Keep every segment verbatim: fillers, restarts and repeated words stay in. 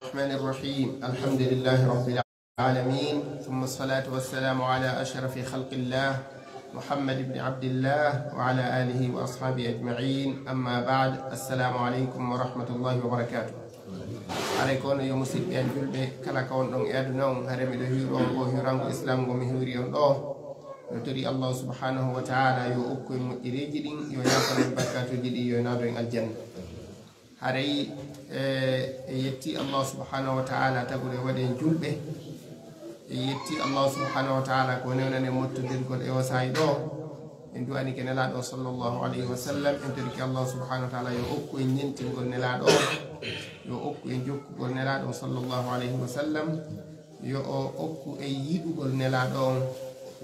الرحمن الرحيم. الحمد لله رب العالمين، ثم الصلاة والسلام على أشرف خلق الله محمد بن عبد الله وعلى آله وأصحابه أجمعين. أما بعد، السلام عليكم ورحمة الله وبركاته. Haray ko no yo musidɓe en julɓe kala ka on ɗon e aduna on, haray miɗo hiwro on ko hiwrango Islam ngo mi hiwri on ɗo. Yo tori Allah subhanahu wa ta'ala yo okku en moƴƴereeji ɗin, yo yaafan en bakkatuuji ɗin, yo naado en aljanna. Haray, eh, e yetti Allah subhanahu wa ta'ala tagude waɗen julɓe. E yetti Allah subhanahu wa ta'ala ko newnanen mottodirgol e o saa'i ɗo. En du'anike Nelaaɗo sallallahu alayhi wa sallam, en torike Allah subhanahu wa ta'ala yo okku en ñentingol Nelaaɗo on, yo okku en jokkugol Nelaaɗo on sallallahu alayhi wa sallam, yo o okku en yiɗugol Nelaaɗo on,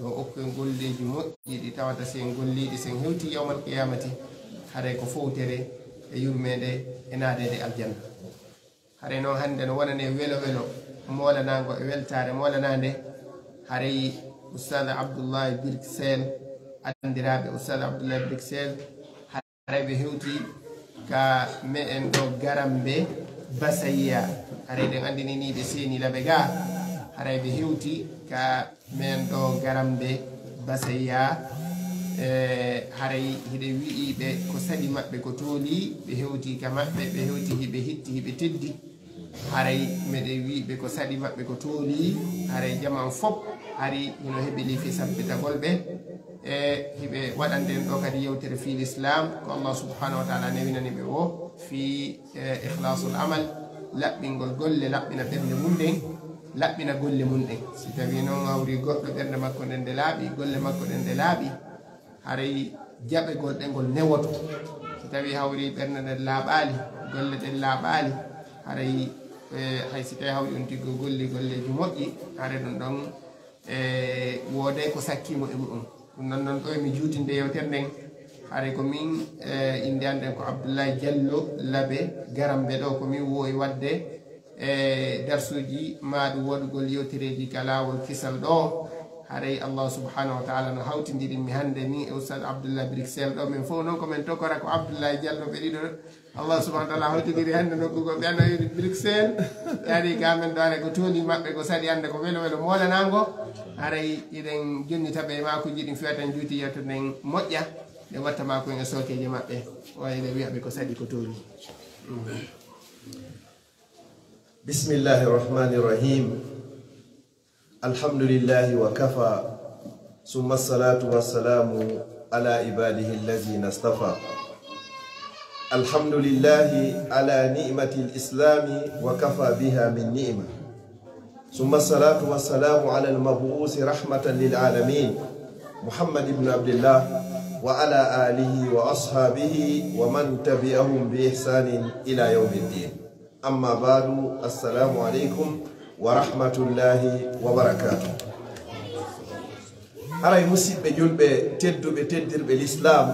yo okku en golleeji moƴƴi ɗi tawata si en gollii ɗi, si en hewtii yawmal qiyaamati, haray ko fowtere e yurmeende e naadeede aljanna. Haray non hannde no wonanee welo welo moolanaango e weltaare moolanaande, haray Ustaaz Abdullahi Birksel, anndiraaɓe Ustaaz Abdullahi Birksel, haray ɓe hewti ka me'en ɗo Garambe Basayya. Haray ɗen anndini nii ɓe seeni laɓe ga. Haray ɓe hewti ka me'en ɗo Garambe Basayya. E, haray hiɗen wi'i ɓe ko saɗi maɓɓe ko tooli, ɓe hewti ka maɓɓe, ɓe hewti hiɓe hitti, hiɓe teddi. Haray meɗen wi'i ɓe ko saɗi maɓɓe ko tooli, haray jamaa on fow hari hino heɓilii fii sabbitagol ɓe. E hiɓe waɗande en ɗo kadi yewtere fii Lislaam, ko Allah subhanahu wa ta'ala newinani ɓe o fii, e, ikhlaasul amal, laɓɓingol golle, laɓɓina ɓernde mun ɗen, laɓɓina golle mun ɗen. Si tawii non hawri goɗɗo ɓernde makko nden nde laaɓi, golle makko ɗen ɗe laaɓi, haray jaɓegol ɗe ngol newoto. Si tawii hawri ɓernde nden laaɓaali, golle ɗen laaɓaali, haray, e, hay si tawii hawri on tigi o golli golleeji moƴƴi, haray ɗun ɗon, e, wooday ko sakkii mo e mu'un. Ɗun non non ɗo e mi juutinde yewtere nden, haray ko min, e, innde an ɗen ko Abdullahi Jallo Labe Garambe ɗo, ko min woowi waɗde e darsuuji maa ɗun waɗugol yewtereeji ka laawol kisal ɗo. Haray Allah subhanahu wa ta'ala no hawtindiri mi hannde min e Ustaaz Abdullah Bruxelles ɗo. Min fow non ko men tokora ko Abdullahi Jallo ɓe ɗiɗo. Allah subhanahu wa ta'ala hawtindiri hannde nokku goo ɓe no wi'i Bruxelles. Yaani ka men ɗo haray ko tooli maɓɓe ko saɗi hannde ko welo welo moolanaango. Haray hiɗen jonnita ɓe e maakuuji ɗin fii wata en juuti yewtere nden moƴƴa. Ɗe watta maaku en e sookeeje maɓɓe. O e ɓe wi'a ɓe ko saɗi ko tooli. بسم الله الرحمن الرحيم. الحمد لله وكفى، ثم الصلاة والسلام على عباده الذين اصطفى. الحمد لله على نعمة الإسلام وكفى بها من نعمة. ثم الصلاة والسلام على المبعوث رحمة للعالمين محمد بن عبد الله وعلى آله وأصحابه ومن تبعهم بإحسان إلى يوم الدين. Amma ba'du, assalaamu aleykum wa rahmatullaahi wa barakaatuh. Haray musiɓɓe julɓe tedduɓe, teddirɓe Lislaam,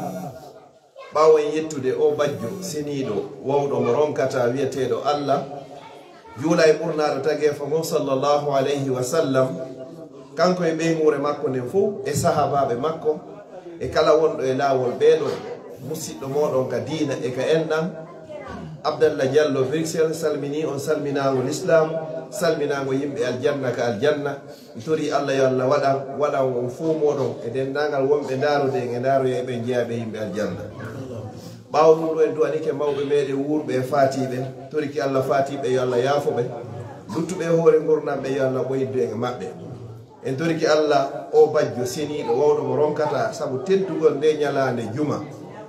ɓaawo en yettude oo bajjo seniiɗo, wawɗo mo ronkataa, wi'eteeɗo Alla, juula e ɓurnaaɗo tageefo ngon, sallallaahu alayhi wa sallam, kanko e ɓeynguure makko nden fow, e sahaabaaɓe makko, e kala wonɗo e laawol ɓee ɗoo, musiɗɗo mooɗon ka diina e ka enɗan, Abdallah Jallo Bruxelles salminii on salminaango Lislaam, salminaango yimɓe aljanna ka aljanna. Mi torii Alla yo Alla waɗan, waɗan on fow mooɗon e denndaangal wonɓe ndaarude en e ndaaroyayɓe en jeyaaɓe yimɓe aljanna. Ɓaawo ɗun ɗoo, en du'anike mawɓe meeɗen wuurɓe e faatiiɓe, toriki Alla faatiiɓe yo Alla yaafo ɓe, luttuɓe e hoore ngurndan ɓen yo Alla ɓoydu en e maɓɓe. En torike Alla, oo bajjo seniiɗo, wawɗo mo ronkataa, sabu teddugol ndee ñalaande juma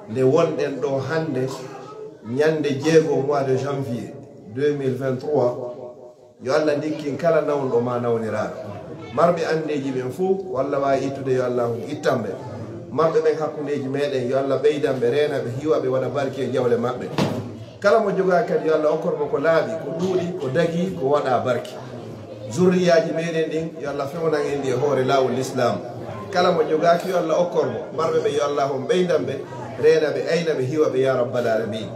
nde wonɗen ɗoo hannde, ñannde jeego mois de janvier deux mille vingt-trois, yo Alla ndikkin kala nawnuɗo maa nawniraaɗo. Marɓe anndeeji ɓen fow, ko Alla waawi ittude, yo Alla on ittan ɓe. Marɓe ɓen hakkundeeji meeɗen, yo Alla ɓeydan ɓe, reena ɓe, hiwa ɓe, waɗa barke e jawle maɓɓe. Kala mo jogaaki kadi, yo Alla okkor mo ko laaɓi, ko ɗuuɗi, ko dagii, ko waɗaa barke. Zurriyaaji meeɗen ɗin, yo Alla fewnan en ɗi e hoore laawol Lislaam. Kala mo jogaaki, yo Alla okkor mo. Marɓe ɓe, yo Alla on ɓeydan ɓe, reena ɓe, ayna ɓe, hiwa ɓe, yaa rabbal aalamiin.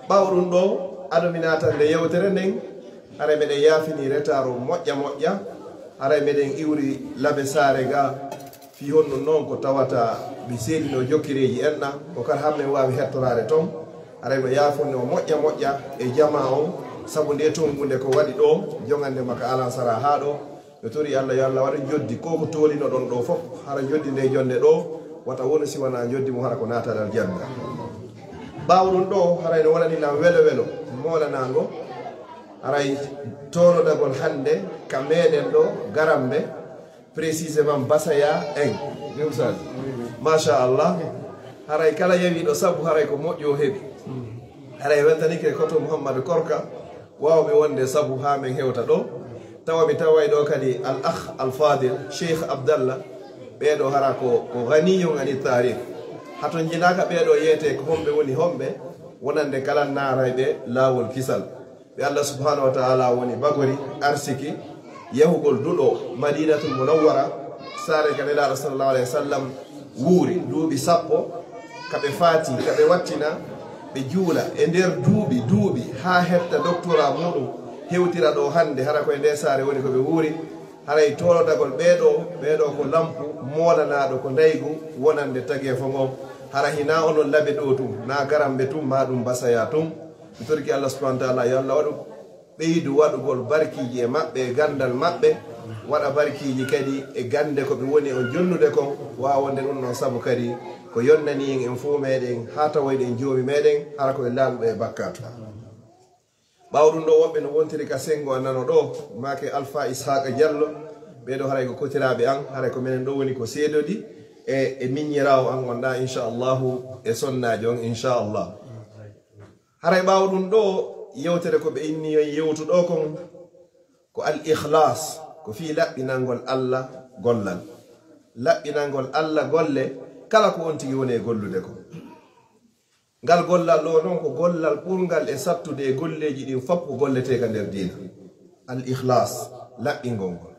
Ɓaawo ɗun ɗoo, ado mi naatande yewtere nden, haray meɗen yaafini retard on moƴƴa moƴƴa, haray meɗen iwri Labe Saare ga, fii honɗun non ko tawata mi seedinoo jokkireeji enɗan, ko kar hammen waawi hettoraade ton, haray no yaafonnoo moƴƴa moƴƴa e jamaa on, Sabu nde tonngunde ko waɗi ɗoo, jongande makka alan sara haa ɗoo. Ɓe tori Alla, yo Alla waɗu njoddi, ko ko toolinoɗon ɗoo fof, hara njoddi nde jonnde ɗoo, wata wonu si wanaa njoddi mo hara ko naatal aljanna. Ɓaawo ɗum ɗoo, haray no wonani lan welo welo, moolanaango, haray toorodagol hannde ka meɗen ɗoo, garamɓe, précisément Basaya en. Ɗum sali. Machallah. Haray kala yawiiɗo sabu, haray ko moƴƴo o heɓi. Haray weltanike koto Muhammadu Korka, waawɓe wonde sabu haa men hewta ɗoo. Tawa mi taway ɗoo kadi al akh al fadil, Cheikh Abdallah. Ɓee ɗoo hara ko, ko ganiyun ani taarif. Hato njinaaka ɓee ɗoo yeetee ko homɓe woni homɓe, wonande kala naarayɓe laawol kisal. Ɓe Allah subhanahu wa ta'ala woni bagori arsiki yahugol duɗo Madinatul Munawwara, saare ka Nelaaɗo sallallahu alayhi wa sallam wuuri duuɓi sappo, ka ɓe faati, ka ɓe wattina, ɓe juula e nder duuɓi, duuɓi, haa hetta doctorat muɗum, hewtira ɗoo hannde, hara ko e nde saare woni ko ɓe wuuri. Haray toorodagol ɓee ɗoo, ɓee ɗoo ko lampu moolanaaɗo ko ndaygu wonande tageefo ngon. Hara hinaa onon laɓe ɗoo tun, naa garamɓe tun, maa ɗum Basaya tun. Mi torike Allah subhanahu wa ta'ala, yo Allah waɗu ɓeydu waɗugol barkiiji e maɓɓe, e ganndal maɓɓe, waɗa barkiiji kadi e gannde ko ɓe woni on jonnude kon, waawonde ɗum ɗon sabu kadi ko yonnani en, en fow meɗen, haa tawoyɗen Joomi meɗen, hara ko e laaɓuɓe e bakkaatu. Ɓaawo ɗum ɗoo, woɓɓe no wontiri ka senngo an nano ɗoo, maake Alfaa Ishaqa Jallo, ɓee ɗoo haray ko kotiraaɓe an, haray ko menen ɗoo woni ko seedodi e, e miññiraawo an on ɗaa, inchallahu, e sonnaajo on, inchallah. Haray ɓaawo ɗum ɗoo, yewtere ko ɓe inni yo en yewtu ɗoo kon, ko al ikhlas, ko fii laɓɓinangol Alla gollal. Laɓɓinangol Alla golle, kala ko on tigi woni e gollude kon. Ngal gollal ɗoo non ko gollal ɓurngal e sattude e golleeji ɗin fof ko golletee ka nder diina. Al ikhlas, laɓɓingol ngol.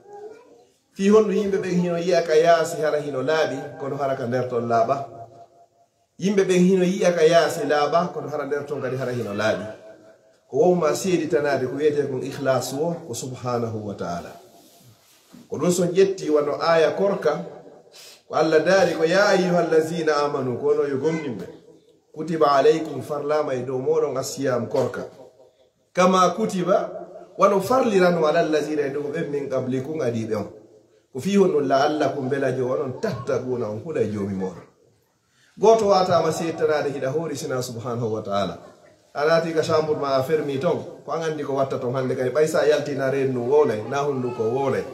Fii honɗum yimɓe ɓen hino yi'a ka yaasi hara hino laaɓi, kono hara ka nder ton laaɓaa? Yimɓe ɓen hino yi'a ka yaasi laaɓaa, kono hara nder ton kadi hara hino laaɓi. Ko wawma seeditanaade ko wi'etee kon ikhlas woo, ko subhanahu wa ta'ala. Ko ɗum so on ƴetti wano aaya korka, ko Alla daali ko, "Yaa ayyuhal laziina aamanu," ko onon yo gomɗinɓe. "Kutiba alaykum," farlaama e dow mooɗon, "assiyaamu," korka. "Kama kutiba," wano farlirano, "alal laziina," e dow ɓen, "min qablikum," adii ɓe on. Ko fii honɗum? "La'allakum," mbela jo onon, "tattaquuna," on hula e Joomi mooɗon. Gooto waataama seeditanaade hiɗa hoori sinaa subhanahu wa ta'ala. A naati ka chambre ma a fermi ton, ko an anndi ko watta ton hannde kadi. Ɓay sa yalti na reendu wowlay, na hunnduko wowlay.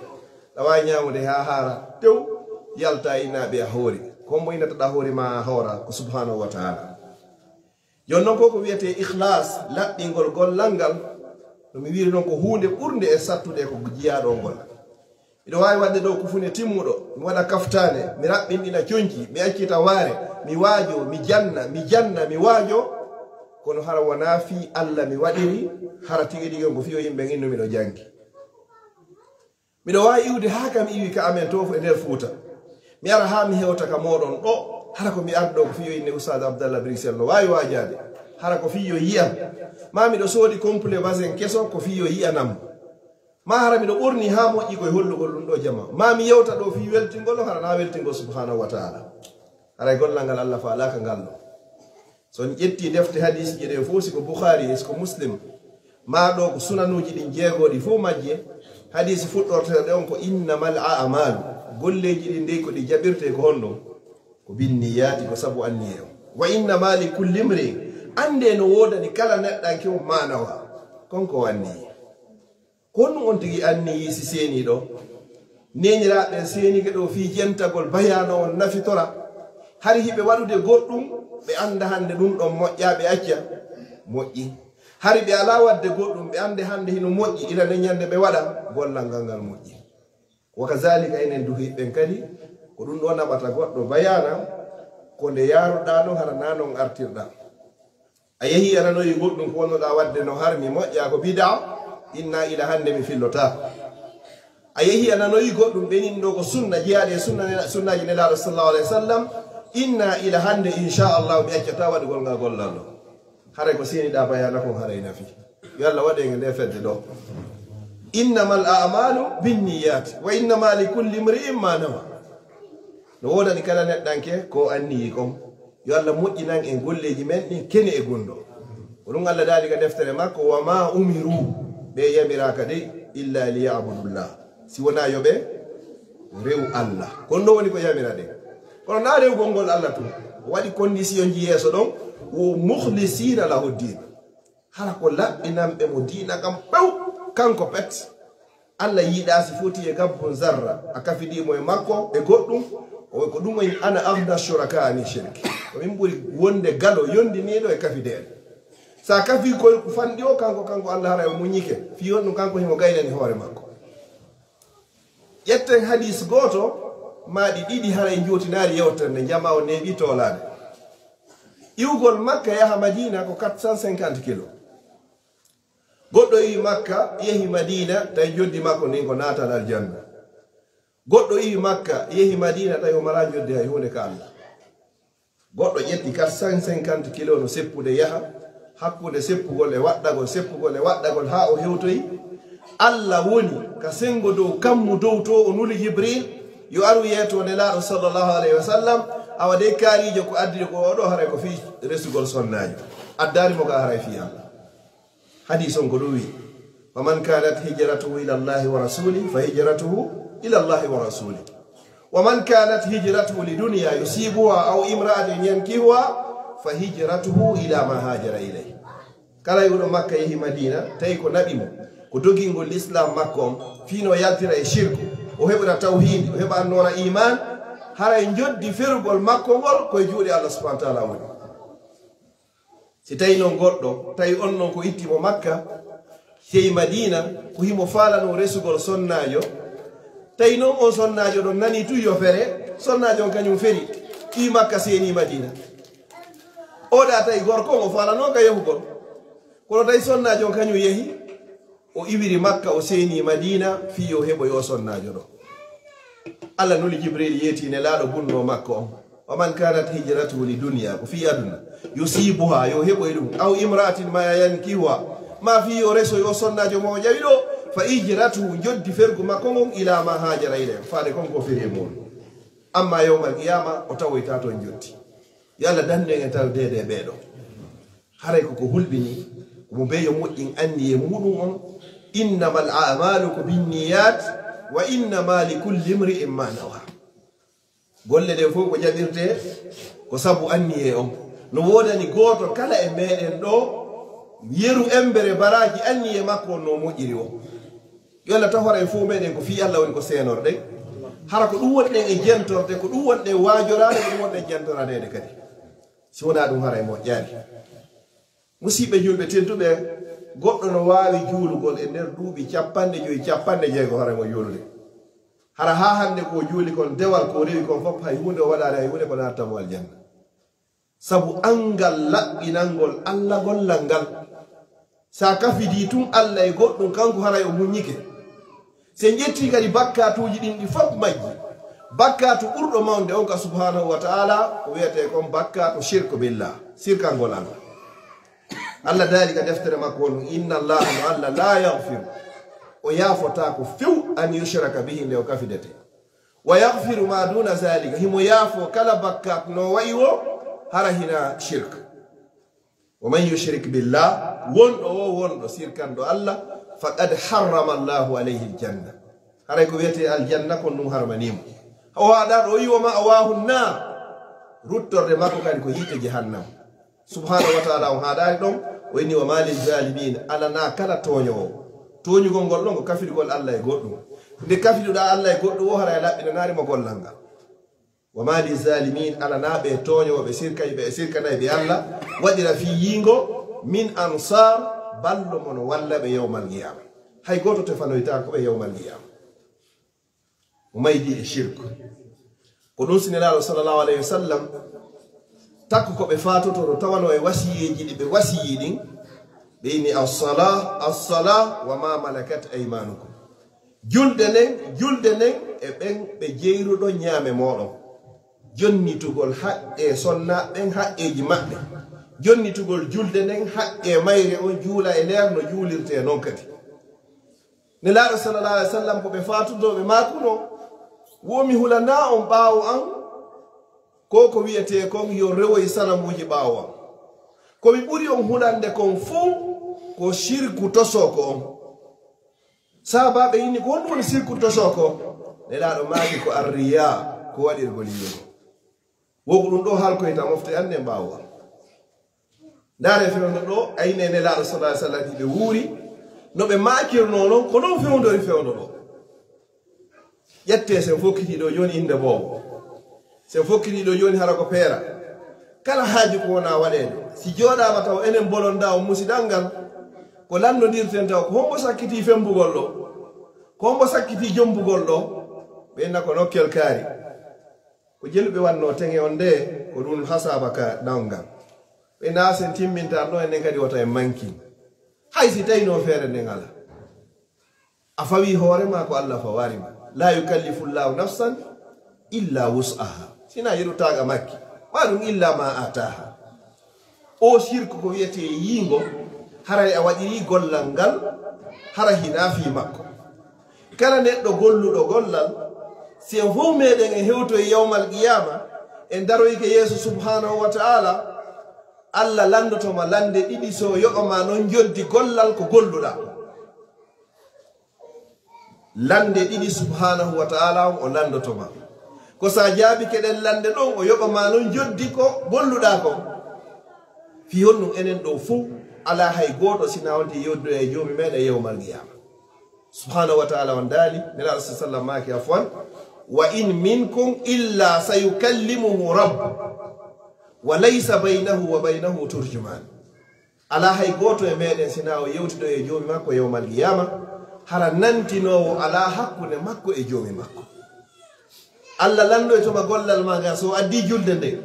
Ɗa waawi ñaamude haa haara, tew, yalta innaaɓe a hoori. Ko hombo innata ɗa hoori ma a hoora? Ko subhanahu wa ta'ala. Jooni non ko ko wi'etee ikhlas, laɓɓingol gollal ngal, no mi wiiri non ko huunde ɓurnde e sattude e ko jiyaaɗo on golla. Miɗo waawi waɗde ɗoo kufune timmuɗo, mi waɗa kaftaane, mi raɓɓinɗina conci, mi accita waare, mi waajoo, mi janna, mi janna, mi waajoo. Kono hara wonaa fii Alla mi waɗiri, hara tigi tigi on ko fii yo yimɓe innu miɗo janngi. Miɗo waawi iwde haa ka mi iwi ka amen to e nder Fuuta. Mi ara haa mi hewta ka mooɗon ɗoo, hara ko mi ardi ɗoo ko fii yo inne Ustaaz Abdallah Bruxelles no waawi waajaade. Hara ko fii yo yi'an. Maa miɗo soodi complet basen keso ko fii yo yi'anam. Maa hara miɗo ɓorni haa moƴƴi ko e hollugol ɗum ɗoo jama. Maa mi yewta ɗoo fii weltingol on, hara naa weltingol subhanahu wa ta'ala. Haray gollal ngal Alla faalaaka ngal ɗoo. So on ƴetti defte hadiisije ɗen fow, si ko Bukhaari, si ko Muslim, maa ɗoo ko sunanuuji ɗin jeegoo ɗi fow majje, hadiisi fuɗɗorteeɗo on ko innamal a'maalu, golleeji ɗin dey ko ɗi jaɓirtee ko honɗum? Ko binniyaati, ko sabu anniyee on. Wa innama li kulli imri'in, anndee no woodani kala neɗɗanke on maanawa, kon ko o anniyii. Ko honɗum on tigi anniyii si seenii ɗoo? Neeniraaɓe ɓen seenike ɗoo fii jentagol bayaana on nafitora. Hari hiɓe waɗude goɗɗum, ɓe annda hannde ɗum ɗon moƴƴaa, ɓe acca, moƴƴi. Hari ɓe alaa waɗde goɗɗum, ɓe annde hannde hino moƴƴi, ila nden ñannde ɓe waɗa, gollal ngal ngal moƴƴi. Wa kazaalika enen du hiɓɓen kadi, ko ɗum ɗoo naɓata goɗɗo bayaana, ko nde yaaruɗaa non hara naa non artirɗaa. A yehii a nanoyi goɗɗum ko wonnoɗaa waɗde no harmi, moƴƴaa, ko bidaa, inna ila hannde mi fillotaako. A yehii a nanoyi goɗɗum ɓe nin ɗoo ko sunna, jeyaaɗe e sunna nela-, sunnaaji Nelaaɗo sallallahu alaihi wasallam, inna ila hannde inchallahu mi accataa waɗugol ngal gollal ɗoo. Haray ko seeniɗaa bayaana kon haray nafi. Yo Allah waɗu en e nde fedde ɗoo. Innamal a'malu binniyat wa innama li kulli imri'in ma nawa. No woodani kala neɗɗanke ko o anniyi kon. Yo Allah moƴƴinan en golleeji men ɗin kene e gunndoo. Ko ɗum Allah daali ka deftere makko, "Wa ma umiru", ɓe yamiraaka de, "illa li ya'budullah", si wonaa yo ɓe rewu Allah. Ko ɗum ɗon woni ko yamira ɓe. Kono naa rewgol ngol Allah tun, o waɗi kondisionji yeeso ɗon, "wo mukhlisina lahu din", hara ko laɓɓinanɓe mo diina kan few, kanko pet. Allah yiɗaa si foti e gabbun zarra, a kafidii mo e makko e goɗɗum, o ko ɗum woni, "Ana aghna shuraka ani shirk." Ko min ɓuri wonde galo yondiniiɗo e kafideede. Sa kafi ko fanɗi o kanko, kanko Allah haray o muññike. Fii honɗum kanko himo gaynani hoore makko. Ƴetten hadis gooto, maa ɗi ɗiɗi haray njootinaali yewtere nde, jamaa o neeɓi toolaade. Iwgol Makka yaha Madina ko quatre cent cinquante kilo. Goɗɗo iwi Makka, yehi Madina, tawi joddi makko ndin ko naatal aljanna. Goɗɗo iwi Makka, yehi Madina, tawi o maraa joddi hay huunde ka Allah. Goɗɗo ƴetti quatre cent cinquante kilo no seppude yaha, hakkunde seppugol e waɗɗagol, seppugol e waɗɗagol, haa o hewtoyi. Allah woni ka sengo dow kammu dow to, o nuli Jibril, yo aru yeeto Nelaaɗo sallallahu alayhi wa sallam, awa dey kaariijo ko addi ko o ɗo, haray ko fii resugol sonnaajo. Addaali mo ka haray fii Allah. Hadis on ko ɗum wi'i, "Faman kanat hijratuhu ila Allahi wa rasuli, fa hijratuhu ila Allahi wa rasuli. Wa man kanat hijratuhu li dunya yusibuha aw imra'atin yankihuha, fa hijratuhu ila ma hajara ilayh." Kala iwɗo Makka yehi Madina, tawi ko naɓi mo, ko dogingol Lislaam makko on, fii no yaltira e shirku, o heɓira tawhiidi, o heɓa annoora iimaan, haray njoddi ferugol makko ngol ko e juuɗe Allah subhanahu wa ta'ala woni. Si tawi non goɗɗo, tawi on non ko itti mo Makka, sey Madina, ko himo faalano resugol sonnaajo, tawi non on sonnaajo ɗon nani tun yo fere, sonnaajo on kañum feri, fii Makka seenii Madina. O ɗa tawi gorko on o faalano ka yahugol. Kono tawi sonnaajo on kañum yehi, o iwiri Makka, o seenii Madina, fii yo heɓoy o sonnaajo ɗon. Allah nuli Jibril yeeti Nelaaɗo bunno makko on. "Wa man kanat hijratuhu li dunya", ko fii aduna, "yusibuha", yo heɓoy ɗum, "aw imra'atin ma yankihuha", ma fii yo resoy o sonnaajo mo o ƴawi ɗo, "fa hijratuhu", njoddi fergu makko ngon, "ila ma hajara ilayh", faade kon ko feri e muɗum. Amma yawmal qiyama, o tawoyta ton njoddi. Yo Allah dandu en e tawdeede e ɓee ɗoo. Haray ko ko hulɓini, ko mo bee yo moƴƴin anniye muɗum on. "Innamal a'malu ko binniyat, wa innama li kulli imri'in ma nawa." Golle ɗen fof ko jaɓirtee ko sabu anniye on. No woodani gooto kala e meɗen ɗo yeru embere baraaji anniye makko on no moƴƴiri on. Yo Allah tawhara e fof meɗen ko fii Allah woni ko seenorɗen. Hara ko ɗum wonɗen e jentorde, ko ɗum wonɗen waajoraade, ko ɗum wonɗen jentoraneede kadi. Si wonaa ɗum, haray moƴƴaani. Musiɓɓe julɓe tedduɓe, goɗɗo no waawi juulugol e nder duuɓi capanɗe jowi, capanɗe jeego, haray mo juulude. Hara haa hannde ko juuli kon, dewal ko rewi kon fof, hay huunde o waɗaani, hay huunde ko naatata mo aljanna. Sabu anngal laɓɓinangol Allah gollal ngal. Sa kafidii tun Allah e goɗɗum, kanko haray o muññike. Si en ƴettii kadi bakkaatuuji ɗin ɗi fof majji, bakkaatu ɓurɗo mawnde on ka subhanahu wa ta'ala, ko wi'etee kon bakkaatu shirku billah, sirkangol Allah. Allah daali ka deftere makko on, "Inna Allaha", no Allah, "la yaghfiru", o yaafotaako few, "an yushraka bihi", nde o kafidete. "Wa yaghfiru ma duna zalika", himo yaafoo kala bakkaatu no wa'i wo, hara hina shirk. "Wa man yushrik billah", wonɗo o, wonɗo sirkanɗo Allah, "faqad harrama Allahu alayhi aljanna", haray ko wi'etee aljanna kon ɗum harmanii mo. O haɗa ɗo, o yi, "wa ma'wahu nnar", ruttorde makko kadi ko yiite jahannama. Subhanahu wa ta'ala on haɗaani ɗon, o inni, "Wa ma lizzalimina", alanaa kala tooñoowo. Tooñugol ngol ɗon ko kafirgol Allah e goɗɗum. Nde kafiruɗaa Allah e goɗɗum o, haray a laɓɓinanaali mo gollal ngal. "Wa ma lizzalimina", alanaa ɓe tooñooɓe, sirkay ɓe, sirkanay ɓe Allah, waɗira fii yiingo, "min ansar", ballo mo no walla ɓe yawmal qiyama. Hay gooto tefanoytaako ɓe yawmal qiyama. O maydi e shirk. Ko ɗum si Nelaaɗo sallallahu alayhi wa sallam, takko ko ɓe faatotoro tawano e wasiyeeji ɗi ɓe wasiyii ɗin, ɓe inni, "As-salah, as-salah, wa ma malakat aymanukum." Julde nden, julde nden e ɓen ɓe jeyruɗon ñaame mooɗon. Jonnitugol haqqee sonnaaɓe ɓen, haqqeeji maɓɓe. Jonnitugol julde nden, haqqee mayre on juula e nder no juulirtee non kadi. Nelaaɗo sallallahu alaihi wasallam ko ɓe faatudooɓe maakuno, wo mi hulanaa on ɓaawo an, ko ko wi'etee kon yo rewoy sanamuuji ɓaawo an. Ko mi ɓuri on hulande kon fow ko sirku tosoko on. Sahaabaaɓe inni, "Ko honɗum woni sirku tosoko?" Nelaaɗo maaki, "Ko arriyaa, ko waɗirgol yi'ugol." Wo ko ɗum ɗoo halkoyta mofte an nden ɓaawo an. Ndaaree fewndo ɗoo, a inni e Nelaaɗo sallallaahu alayhi wa sallam hiɓe wuuri, no ɓe maakirnoo non, ko non fewndori fewndo ɗoo. Ƴettee, si en fokkitii ɗoo jooni innde boobo. Si en fokkitii ɗoo jooni hara ko peera. Kala haaju ko wona waɗeede. Si jooɗaama taw enen bolondaa on musidal ngal, ko lanndondirten taw ko hombo sakkitii fembugol ɗoo? Ko hombo sakkitii jombugol ɗoo? Ɓe inna ko nokkel kaari. Ko jeluɓe wannoo teŋe on ndee, ko ɗum hasaaba ka ɗawgal. Ɓe naa sen timmintaan ɗoo, enen kadi wota en mankin. Hay si taynoo feere nden alaa. A fawii hoore maa ko Alla fawaari ma. Laa yukallifu Llaahu nafsan illa wus'aha. Sinaa yeru taaga makki. Maa ɗum illa ma aataaha. O sirku ko wi'etee yiingo, haray a waɗirii gollal ngal, hara hinaa fii makko. Kala neɗɗo golluɗo gollal, si en fow meɗen e hewtoyi yawmal qiyaama, en daroyike Yeesu subhaanahu wa ta'aala, Alla lanndoto ma lannde ɗiɗi, si o yoɓa ma non njoddi gollal ko golluɗaa. Lannde ɗiɗi subhaanahu wa ta'aala on o lanndoto ma. Ko si a jaabike ɗen lannde ɗon, o yoɓa ma non njoddi ko golluɗaa kon. Fii honɗum enen ɗoo fow alaa hay gooto sinaa wonti yewtude e Joomi meɗen yawmal qiyaama. Subhaanahu wa ta'aala on daali, Nelaaɗo sallallaahu alayhi wa sallam maaki, afwan, "Wa in minkum illa sayukallimuhu rabbuh, wa laysa baynahu wa baynahu turjumaan." Alaa hay gooto e meɗen sinaa o yewtidoy e Joomi makko yawmal qiyaama, hara nantinoowo alaa hakkunde makko e Joomi makko. Alla lanndoyto ma gollal maa ngal, si o addii julde nden,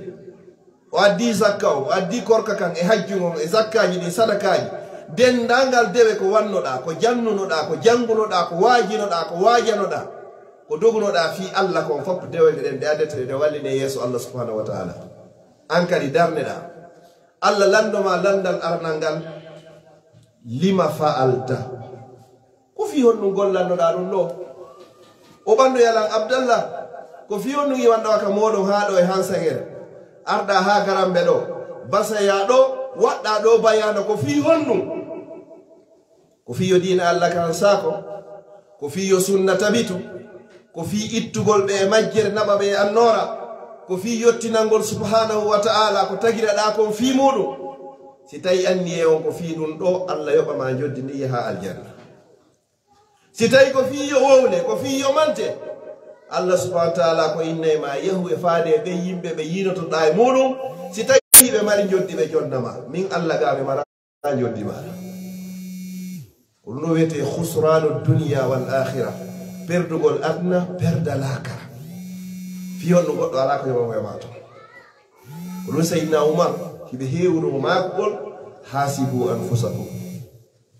o addii zakka on, o addii korka kan, e hajju ngon, e zakkaaji ɗin, sadakaaji, denndaangal dewe ko wannoɗaa, ko jannunoɗaa, ko janngunoɗaa, ko waajinoɗaa, ko waajanoɗaa, ko dogunoɗaa fii Alla kon fow, dewe ɗen ɗe addete ɗe, ɗe wallinee yeeso Alla subhaanahu wa ta'aala. An kadi darneɗaa. Alla lanndo ma lanndal aranal ngal, "Lima fa'alta?" Ko fii honɗum gollannoɗaa ɗum ɗoo? O ɓanndo yalan Abdallah, ko fii honɗum iwanɗaa ka mooɗon haa ɗoo e Hansagere? Arɗaa haa Garambe ɗoo, basayaa ɗoo, waɗɗaa ɗoo bayaana, ko fii honɗum? Ko fii yo diina Alla kan saako, ko fii yo sunna tabitu, ko fii ittugol ɓe e majjere naɓa ɓe e annoora, ko fii yottinangol subhaanahu wa ta'aala ko tagiraɗaa kon fii muuɗum. Si tawii anniyee on ko fii ɗum ɗoo, Alla yoɓa ma njoddi ndin yahaa aljanna. Si tawii ko fii yo wowle, ko fii yo mante, Alla subhaanahu wa ta'aala ko innay ma yahu e faade e ɓen yimɓe ɓe yiinotoɗaa e muuɗum, si tawii ɓe mari njoddi ɓe jonna ma. Min Alla gaa mi mara njoddi maaɗa. Ko ɗum ɗoo wi'etee khusraanu dunya wal akhira, perdugol aduna, perda laakara. Fii honɗum goɗɗo alaa ko yoɓamo e maa ton. Ko ɗum Sayyidina Umar hiɓe heewuno maakugol, "Hasibu anfusakum."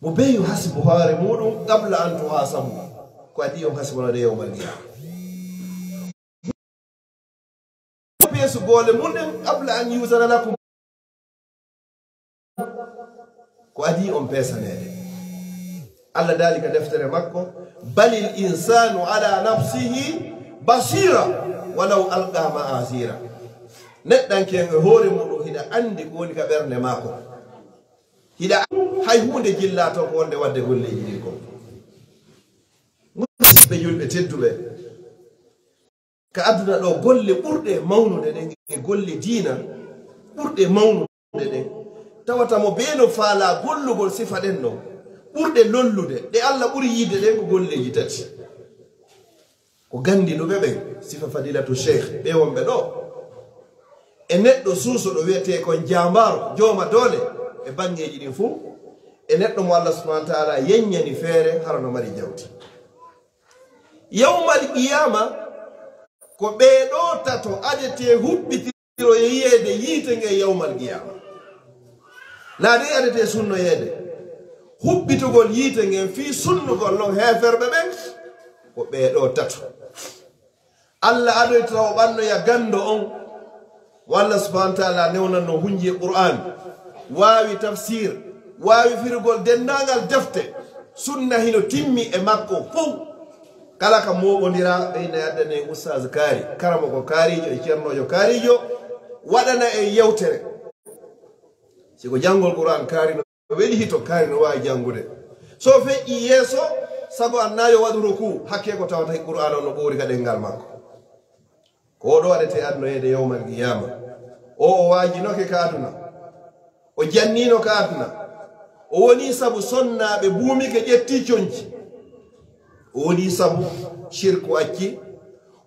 Mo bee yo hasibu hoore muuɗum, qabla an tuhasabu. Ko adii on hasibanoɗe yawmal qiyaama. Peesu goole mun ɗen, qabla an yuzana lakum. Ko adii on peesaneede. Alla daali ka deftere makko, "Balil insanu ala nafsihi basira, walaw alqa ma'azira." Neɗɗanke on e hoore muuɗum hiɗa anndi ko woni ka ɓernde maako. Hiɗa anndi hay huunde jillaa ton ko wonde wadde golleeji ɗin kon. Musidɓe julɓe tedduɓe, ka aduna ɗoo, golle ɓurɗe mawnude ɗen e golle diina ɓurɗe mawnude ɗen, tawata mo bee no faalaa gollugol sifa ɗen ɗon, ɓurɗe lollude, ɗe Alla ɓuri yiɗde ɗen ko golleeji tati. Ko ganndiɗuɓe ɓen, sifa Fadilatu Sheikh, ɓe wonɓe ɗoo, e neɗɗo suusuɗo wi'etee kon jaambaaro, jooma doole, e baŋŋeeji ɗin fow, e neɗɗo mo Alla subhaanahu wa ta'aala yeññani feere, hara no mari jawdi. Yawmal qiyaama, ko ɓee ɗoo tato adetee huɓɓitiro e yi'eede yiite ngen yawmal qiyaama. Naa ɗen adetee sunnoyeede. Huɓɓitugol yiite ngen fii sunnugol non heeferɓe ɓen, ko ɓee ɗoo tato. Alla adoyta o ɓannoya ganndo on, mo Alla subhaanahu wa ta'aala newnanno hunji e Qur'aan, waawi tafsiir, waawi firugol denndaangal defte, sunna hino timmi e makko fow. Kala ka mooɓondiraa, ɓe ina addana en Ustaaz Kaari, karamoko kaariijo e ceernoojo kaariijo, waɗana en yewtere. Si ko janngol Qur'aan, kaari no weli hito, kaari no waawi janngude. So o feƴƴii yeeso, sago an na yo waɗu rukuu, hakkee ko tawata e Qur'aan on no ɓoori ka ɗenngal makko. Ko o ɗo waɗetee aduna yeede yawmal qiyaama. O, o waajinoke ka aduna. O janniino ka aduna. O wonii sabu sonnaaɓe buumike ƴettii conci. O wonii sabu shirku acci.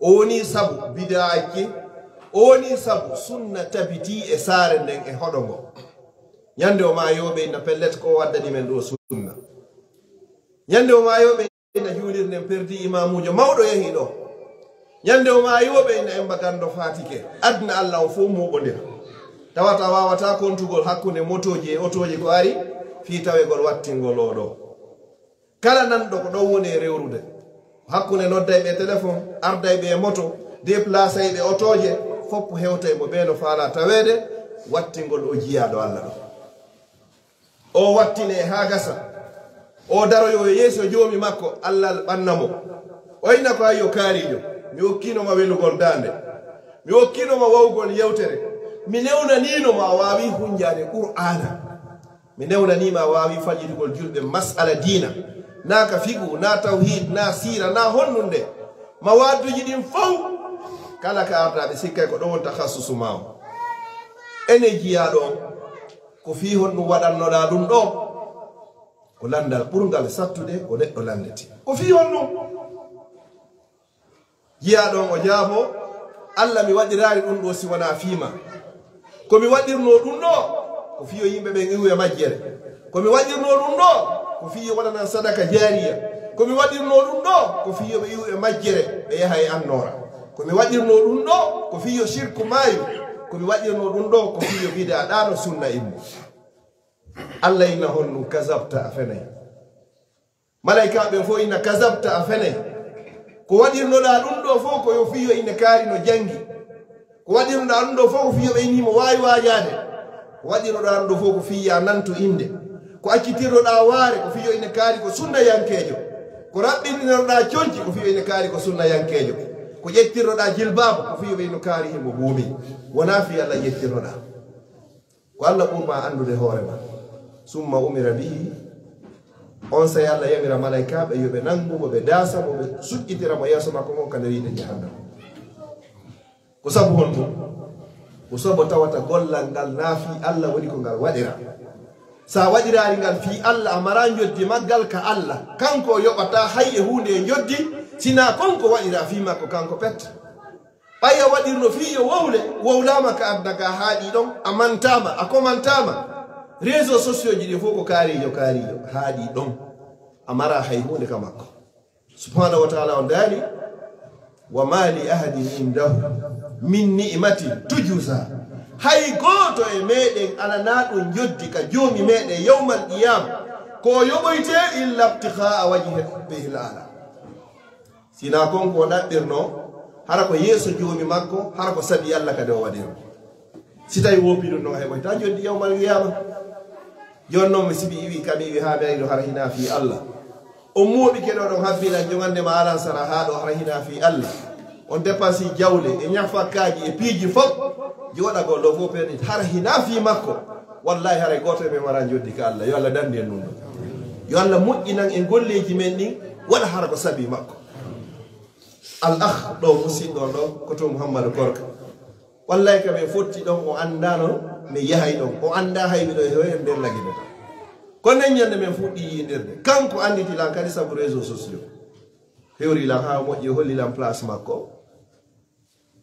O wonii sabu bidaa acci. O wonii sabu sunna tabitii e saare nden e hoɗo ngo. Ñande o maayooɓe inna pellet ko o waddani men ɗo sunna. Ñande o maayooɓe inna juulirde nden perdi imaamuujo mawɗo yahii ɗo. Ñande o maayooɓe inna emba ganndo faatike. Aduna Alla o fow mooɓondira. Tawata waawataa kontugol hakkunde motooji e otooji ko ari fii tawegol wattingol oo ɗoo. Kala nanɗo ko ɗon woni e rewrude, hakkunde noddayɓe e telefon, ardayɓe e moto, deplaasayɓe otooje, fow hewtay mo ɓee no faalaa taweede, wattingol oo jiyaaɗo Alla ɗoo. O wattine haa gasa. O daroyo e yeeso Joomi makko, Alla ɓanna mo. O inna ko, "Ayyo kaariijo, mi okkiino ma welugol daande. Mi okkiino ma wawugol yewtere. Mi newnaniino ma a waawi hunjaade Qur'aana. Mi newnanii ma a waawi fallitugol julɓe mas'ala diina. Naa ka fiqhu, naa tawhiid, naa siira, naa honnunde. Ma waadduji ɗin fow. Kala ka ardaa ɓe sikkay ko ɗon woni takhassusu ma on." Ene jiyaaɗo on. Ko fii honɗun waɗannoɗaa ɗun ɗoo? Ko lanndal ɓurngal sattude ko neɗɗo lanndete. Ko fii honɗun? Jiyaaɗo on o jaabo, "Alla, mi waɗiraali ɗun ɗoo si wanaa fii maa. Ko mi waɗirnoo ɗun ɗoo, ko fii yo yimɓe ɓen iwu e majjere. Ko mi waɗirnoo ɗun ɗoo, ko fii yo waɗanan sadaka jaariya. Ko mi waɗirnoo ɗun ɗoo, ko fii yo ɓe iwu e majjere, ɓe yaha e annoora. Ko mi waɗirnoo ɗun ɗoo, ko fii yo shirku maayu. Ko mi waɗirnoo ɗun ɗoo, ko fii yo bidaa ɗaano, sunna immo." Alla inna honɗun, "Kazabta, a fenay." Malaykaaɓe ɓen fow inna, "Kazabta, a fenay. Ko waɗirnoɗaa ɗun ɗoo fow ko yo fii yo ine kaari no janngi. Ko waɗirnoɗaa ɗun ɗoo fow ko fii yo ɓe inii mo waawi waajaade. Ko waɗirnoɗaa ɗun ɗoo fow ko fii yo a nantu innde. Ko accitirnoɗaa waare ko fii yo ine kaari ko sunnayankeejo. Ko raɓɓindirnoɗaa conci ko fii yo ine kaari ko sunnayankeejo. Ko ƴettirnoɗaa jilbaabu ko fii yo ɓe ino kaari himo buumi. Wonaa fii Alla ƴettirnoɗaa." Ko Alla ɓuri ma anndude hoore ma. Summa umira bihi. Onsay Alla yamira malaykaaɓe yo ɓe nanngu mo, ɓe daasa mo, ɓe suƴƴitira mo yeeso makko ngon ka nder yiite jahannama. Ko sabu honɗun? Ko sabu tawata gollal ngal naa fii Alla woni ko ngal waɗira. Sa waɗiraali ngal fii Alla, a maraa njoddi maggal ka Alla. Kanko o yoɓataa hay e huunde e njoddi, sinaa kon ko waɗiraa fii makko kanko pet. Ɓay a waɗirno fii yo wowle, wowlaama ka aduna ka, haaɗii ɗon, a mantaama, a komantaama. Réseaux sociaux ji ɗin fow ko kaariijo, kaariijo, haaɗii ɗon. A maraa hay huunde ka makko. Subhaanahu wa ta'ala on daali, "Wa maa li ahadin indahu min ni'matin tujza." Hay gooto e meɗen alanaa ɗun njoddi ka Joomi meɗen yawmal qiyaama, ko o yoɓoytee, "illa ibtighaa'a wajhi rabbihil a'laa." Sinaa kon ko o ɗaɓɓirnoo, hara ko yeeso Joomi makko, hara ko sabi Alla kadi o waɗirnoo. Si tawii woopii ɗun non, a heɓoytaa njoddi yawmal qiyaama. Jooni non, mi sibi iwi, kam iwi haa mi ari ɗoo hara hinaa fii Alla. On mooɓike ɗoo ɗon habbi lan jongande ma alan sara haa ɗoo hara hinaa fii Alla. On dépensii jawle e ñafakkaaji e piiji fow. Jooɗagol ɗoo fow perdit hara hinaa fii makko. Wallaahi haray gooto e men waraa njoddi ka Alla. Yo Alla dandu en ɗun ɗon. Yo Alla moƴƴinan en golleeji men ɗin, waɗa hara ko sabi makko. Al akh ɗoo, musidɗo on ɗoo, ko to Muhammadu Korka. Wallaahi ka men fotti ɗon, o anndaano men yahay ɗon. O anndaa hay miɗo e hoore nder Lagine ɗoo. Ko nden ñande men fuɗɗii yi'indirde. Kanko annditi lan kadi sabu réseaux sociaux. Hewri lan haa o moƴƴi, o holli lan place makko.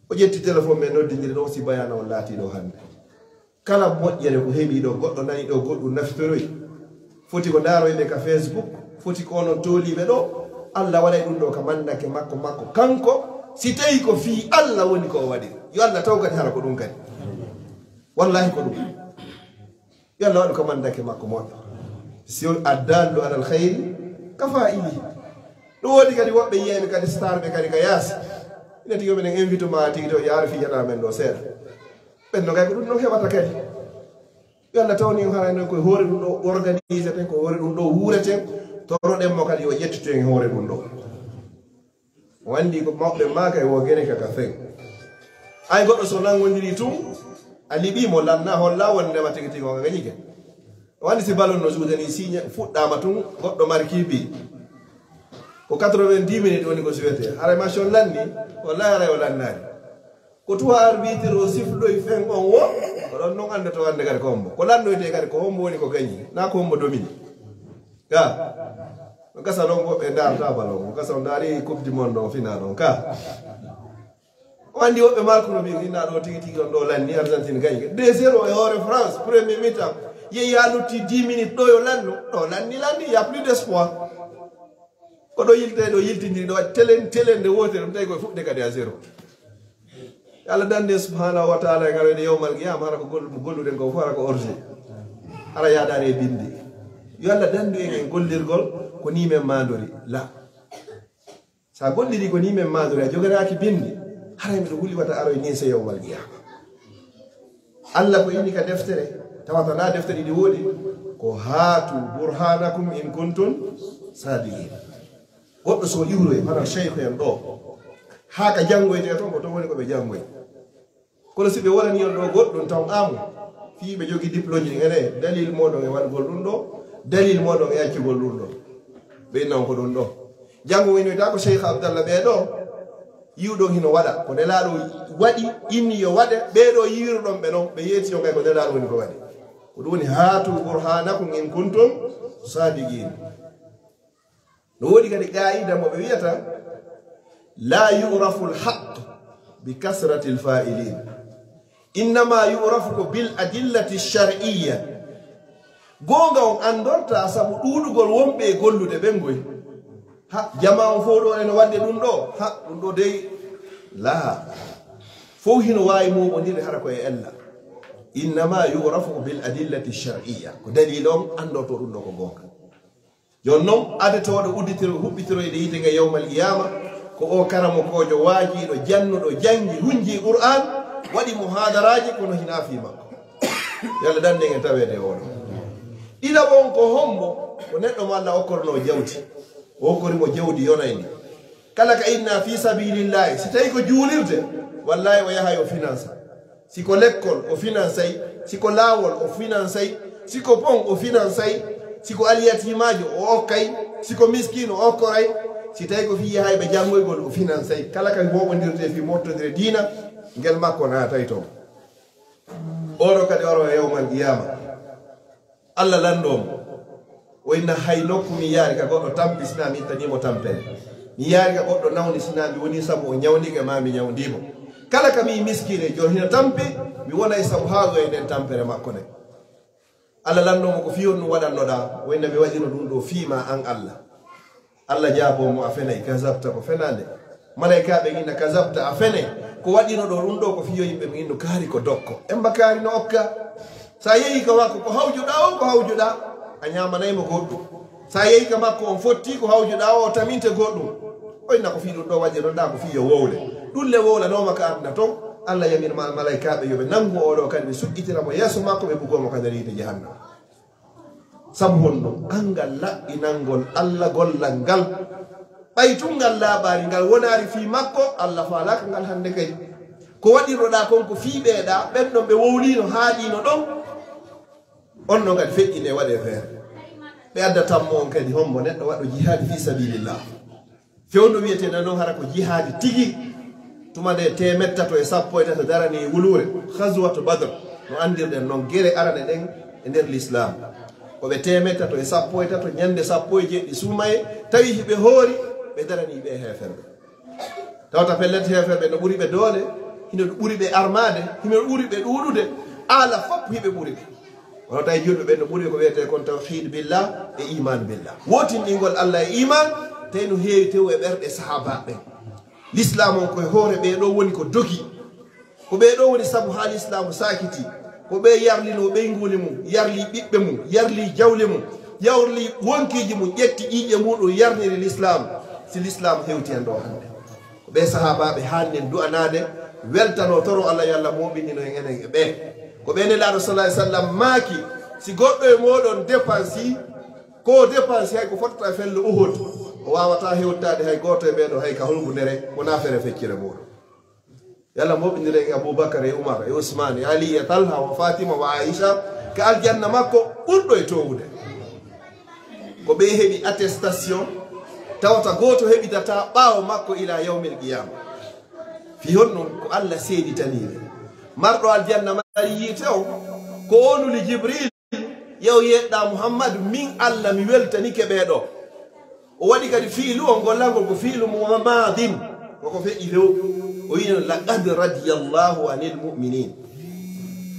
O ƴetti telefon men noddindiri ɗon si bayaana on laatii ɗoo hannde. Kala moƴƴere ko heɓii ɗoo, goɗɗo nanii ɗoo, goɗɗun nafitoroyi. Foti ko ndaaroyɓe ka Facebook, foti ko onon tooliiɓe ɗoo. Alla waɗay ɗun ɗoo ka mandake makko, makko kanko. Si tawii ko fii Alla woni ko o waɗi, yo Alla taw kadi hara ko ɗun kadi. Wallaahi ko ɗun. Yo Alla waɗu ka mandake makko moƴƴo. Si on addaallu alal khayri ka faa'ilihi. Ɗun woodi kadi woɓɓe yi'aymi kadi starɓe kadi ka yaasi. Ina tigi yo miɗen invite ma tigi to yaari fii jaɗaa men ɗoo seeɗa. Ɓen no kay ko ɗun non heɓata kadi. Yo Alla tawni en haray non ko e hoore ɗun ɗoo organiseten, ko e hoore ɗun ɗoo wuureten. Toroɗen mo kadi yo ƴettitu en e hoore ɗun ɗoo. O anndi ko mawɓe maaka e woo gere ka ka fen. Ay goɗɗo so nanngondirii tun, A liɓii mo, lanna, holla wonndema tigi tigi on gañike. O anndi si ballon no juude ni, signe fuɗɗaama tun, goɗɗo marki bi ko quatre-vingt-dix minutes woni ko suwetee. Haray match on lanni, wallahi haray o lannaali. Ko tuwa arbitre o sifloy fen on wo, ko ɗon non anndoto wonde kadi ko hombo. Ko lannoytee kadi ko hombo woni ko gañi, naa ko hombo domini. Ka, ko gasa non woɓɓe ndaarta ballon, ko gasa on ndaari Coupe du Monde on final on, ka. O anndi woɓɓe Marko no mbi'i, "Inna ɗo tigi tigi on ɗo lanni, Argentine gañi." Deux zéro e hoore France, premier mi-temps. Yehi haa lutti dix minutes, ɗo yo lanno. Ɗo lanni, lanni, y a plus d'espoir. Ko ɗo yiltee, ɗo yiltindiri, ɗo waɗi telen, telen nde wootere, ɗum tawi koye fuɗde kadi à zéro. Yo Allah dande subhanahu wa taala e ngaroyde yawmal qiyama, hara ko gol-, golluɗen ko fof hara ko orge. Hara yaadaare e bindi. Yo Allah dandu en e gollirgol ko ni men maandori. La. Sa golliri ko ni men maandori, a joganaaki bindi, haray miɗo huli wata aroy ni se yawmal qiyama. Allah ko inni ka deftere, tawata na deftere ɗi woodi, ko haatu burhanakum in kuntum sadiqin. Goɗɗo so iwroy, hono cheikh en ɗo, haa ka janngoyte ton, ko ton woni ko ɓe janngoy. Kono si ɓe wonani on ɗo goɗɗum taw amu, fii ɓe jogii diplôme ji ɗin, ene, dalil mooɗon e waɗugol ɗum ɗo, dalil mooɗon e accugol ɗum ɗo. Ɓe inna on ko ɗum ɗo. Janngo winoyta ko Cheikh Abdallah ɓee ɗo, yi'uɗon hino waɗa. Ko Nelaaɗo waɗi, inni yo waɗe, ɓee ɗo yi'iruɗon ɓe non, ɓe yeeti on kay ko Nelaaɗo woni ko waɗi. Ko ɗum woni, "Haatu burhanakum in kuntum sadiqin." No woodi kadi qaa'ida mo ɓe wi'ata, "La yu'rafu al-haqq bi kasrati al-fa'ilin. Innama yu'rafu ko bil adillati shar'iyya." Goonga on anndorta sabu ɗuuɗugol wonɓe e gollude ɓen ngoy. Ha, jamaa on fow ɗo ene waɗde ɗum ɗo. Ha, ɗum ɗo dey. Laa. Fow hino waawi mooɓondirde hara ko e ella. Innama yu'rafu bil adillati shar'iyya. Ko dalil on anndorto ɗum ɗo ko goonga. Jooni non, adetooɗo udditiro-, huɓɓitiroyde yiite nge yawmal qiyaama, ko o karamokoojo waajiiɗo, jannuɗo, janngi, hunji Qur'aan, waɗi muhaadaraaji, kono hinaa fii makko. Yo Allah dandu en e taweede e oɗo. Ɗiɗaɓo on ko hombo? Ko neɗɗo mo Allah okkornoo jawdi. O okkori mo jawdi yonayndi. Kala ka inna fii sabiilillaahi, si tawii ko juulirde, wallaahi o yahay o finansa. Si ko lekkol, o finansay. Si ko laawol, o finansay. Si ko pon, o finansay. Si ko aliyatiimaajo, o okkay. Si ko miskiino, o okkoray. Si tawii ko fii yahayɓe janngoygol, o finansay. Kala ka mooɓondirtee fii mottondire diina, ngel makko naatay ton. Oɗo kadi oro e yawmal qiyaama. Allah lanndoo mo. O inna hay nokku mi yaari ka goɗɗo tampi sinaa mi ittanii mo tampere. Mi yaari ka goɗɗo nawni sinaa mi wonii sabu o ñawnike maa mi ñawndii mo. Kala ka mi miskiine jooni hino tampi, mi wonay sabu haa e nden tampere makko nden. Allah lanndoo mo ko fii honɗum waɗannoɗaa, o inna mi waɗino ɗum ɗo fii maa an Allah. Allah jaaboo mo, "A fenay, kazabta, ko fenaande." Malaykaaɓe inna, "Kazabta, a fenay, ko waɗinoɗaa ɗum ɗo ko fii yo yimɓe ɓen innu kaari ko dokko." Emba kaari no okka. Sa yehi ka makko, ko hawjuɗaa o, ko hawjuɗaa, a ñaamanay mo goɗɗum. Sa yehi ka makko, on fotti ko hawjuɗaa o, o taminte goɗɗum. O inna ko fii ɗum ɗo waɗirnoɗaa, ko fii yo wowle. Ɗum le wowlanooma ka aduna ton, Allah yamir ma malaykaaɓe yo ɓe nanngu oo ɗo kadi, ɓe suƴƴitira mo yeeso makko, ɓe bugoo mo ka nder yiite jahannama. Sabu honɗum? Anngal laɓɓinangol Allah gollal ngal. Ɓay tun ngal laaɓaali, ngal wonaali fii makko, Allah faalaaka ngal hannde kadi. Ko waɗirnoɗaa kon ko fii ɓee ɗaa, ɓen ɗon ɓe wowliino, haaɗiino ɗon. On non kadi feƴƴinee, waɗee feere. Ɓe adda tammo on kadi, hombo neɗɗo waɗo jihaadi fii sabiilillah. Fewndo wi'etee non hara ko jihaadi tigi. Tuma nde teemeɗɗe tato e sappo e tato darani wuluure, Ghazwatu Badr, no anndirɗen non gere arane ɗen e nder Lislaam. Ko ɓe teemeɗɗe tato e sappo e tato, ñannde sappo e jeeɗiɗi suumayee, tawi hiɓe hoori, ɓe darani ɓe heeferɓe. Tawata pellet heeferɓe no ɓuri ɓe doole, hino ɓuri ɓe armaade, hino ɓuri ɓe ɗuuɗude, haala fof hiɓe ɓuri ɓe. Kono tawi julɓe ɓen no ɓuri ko wi'etee kon tawhiid billah e iimaan billah. Wootinɗingol Allah e iimaan, tawi no heewi tew e ɓerɗe sahaabaaɓe ɓen. Lislaam on koye hoore ɓee ɗoo woni ko dogi. Ko ɓee ɗoo woni sabu haa Lislaamu saakiti. Ko ɓee yarlinoo ɓeynguuli mum, yarli ɓiɓɓe mum, yarli jawle mum, yarli wonkiiji mum, ƴetti ƴiiƴe muɗum, yarniri Lislaam. Si Lislaam hewti en ɗoo hannde. Ko ɓee sahaabaaɓe haanni en du'anaade, weltanoo, toroo Allah yo Allah mooɓinɗino en enen e ɓee. Ko ɓee Nelaaɗo sallallaahu alayhi wa sallam maaki, si goɗɗo e mooɗon dépensii, ko dépensii hay ko fottata e fello Uhud, o waawataa hewtaade hay gooto e ɓee ɗoo, hay ka hulɓundere, wonaa fere feccere muuɗum. Yalla moɓindiren e Abubakar e Umar e Usman e Ali e Talha wa Fatima wa Aisha ka aljanna makko ɓurɗo e toowude. Ko ɓe heɓi attestation tawata gooto heɓitataa ɓaawo makko ila yawmil qiyama. Fii honno? Ko Alla seeditanii ɓe. Marɗo aljanna mari yiite on, ko o nuli Jibril, yo yeɗɗa Muhammadu, min Alla mi weltanike ɓee ɗoo. O waɗi kadi fiilu on gollangol ko fiilu mo maadin, koko feƴƴi few. O wiino, "Laqad radiyallahu anil mu'minin."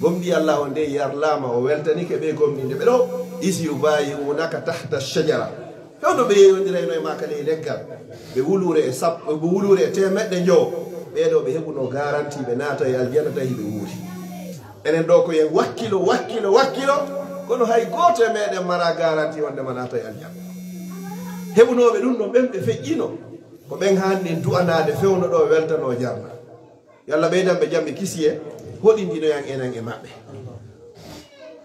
Gomɗii Alla on de yarlaama, o weltanike ɓe gomɗinde ɓe ɗoo. "Is yubayi'unaka tahta shajara." Fewndo ɓe yeeyondirayno e maa ka ley leggal, ɓe wuluure e sappo, ɓe wuluure e teemeɗɗe njowo. Ɓee ɗoo ɓe heɓuno garanti ɓe naata e aljanna tawi ɓe wuuri. Enen ɗoo ko yen wakkilo, wakkilo, wakkilo, kono hay gooto e meɗen mara garanti wonde ma naata e aljanna. Heɓunooɓe ɗum ɗon ɓen ɓe feƴƴino, ko ɓen haanni en du'anaade fewndo ɗoo weltanoo jarna. Yo Alla ɓeydan ɓe jam e kisiyee, hoɗindinoyan enen e maɓɓe.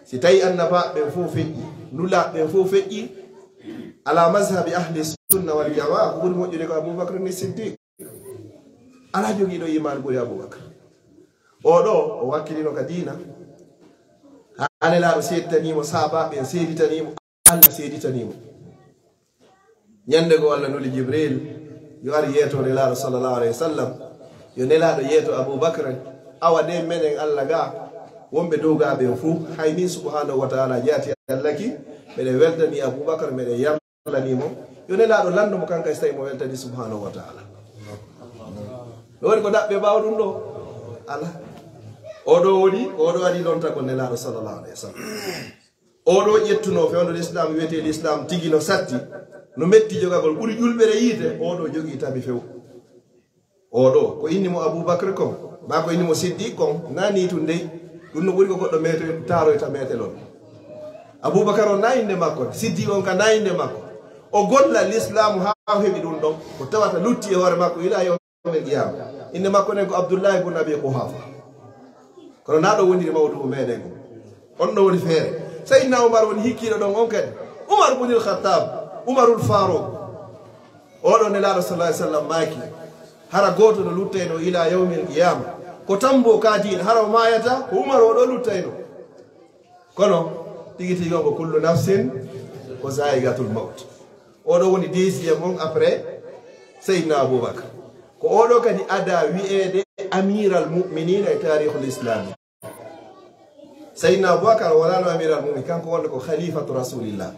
Si tawi annabaaɓe ɓen fow feƴƴi, nulaaɓe ɓen fow feƴƴi, ala mazhabi ahli sunna wal jamaa, ko ɓuri moƴƴude ko Abubakar ni Siddiq. Alaa jogiiɗo iimaan ɓuri Abubakar. Oo ɗoo, o wakkilino ka diina. Haa Nelaaɗo seeditanii mo, sahaabaaɓe ɓen seeditanii mo, Alla seeditanii mo. Ñannde goo Alla nuli Jibril, yo ar yeeto Nelaaɗo sallallahu alayhi wa sallam, yo Nelaaɗo yeeto Abubakar, awa de menen Alla gaa, wonɓe dow gaa ɓen fuu, hay min subhanahu wa ta'ala jaati Alla ki, miɗen weltanii Abubakar, miɗen yar- lanii mo, yo Nelaaɗo lanndo mo kanko, si tawii mo weltanii subhanahu wa ta'ala. No woni ko daɓɓe ɓaawo ɗum ɗoo? Alaa. Oo ɗoo woni, oo ɗoo waɗi lontagol Nelaaɗo sallallahu alayhi wa sallam. Oo ɗoo ƴettunoo fewndo Lislaam, wi'etee Lislaam tigi no satti, no metti jogagol, ɓuri ƴulɓere yiite, oo ɗoo jogii tabi few. Oo ɗoo, ko inni mo Abubakar kon, maa ko inni mo Siddiq kon, naa nii tun dey. Ɗum no ɓuri ko goɗɗo meeto-, taaroyta meetelol. Abubakar on naa innde makko, Siddiq on ka naa innde makko. O golla Lislaamu haa o heɓi ɗum ɗon, ko tawata lutti e hoore makko ilaa yawmil qiyaama. Innde makko nden ko Abdullahi bun Abi Quhaafa. Kono naa ɗoo woniri mawdu'u meɗen on. On ɗoo woni feere. Sayyidina Umar woni hikkiiɗo ɗon on kadi. Umar bunil Khattab, Umarul Faruq. Oo ɗoo Nelaaɗo sallallahu alaihi wasallam maaki, hara gooto no luttaynoo ilaa yawmil qiyaama. Ko tammboo ka diina, hara o maayataa, ko Umar oo ɗoo luttaynoo. Kono, tigi tigi on ko kullu nafsin ko zaa'iqatul mawt. Oo ɗoo woni deuxième on après Seydina Abubakar. Ko oo ɗoo kadi adaa wi'eede Amiral Mu'miniina e taarikhul Islaami. Seydina Abubakar walaano Amiral Mu'miniin, kanko wonno ko Khalifatu Rasulillah.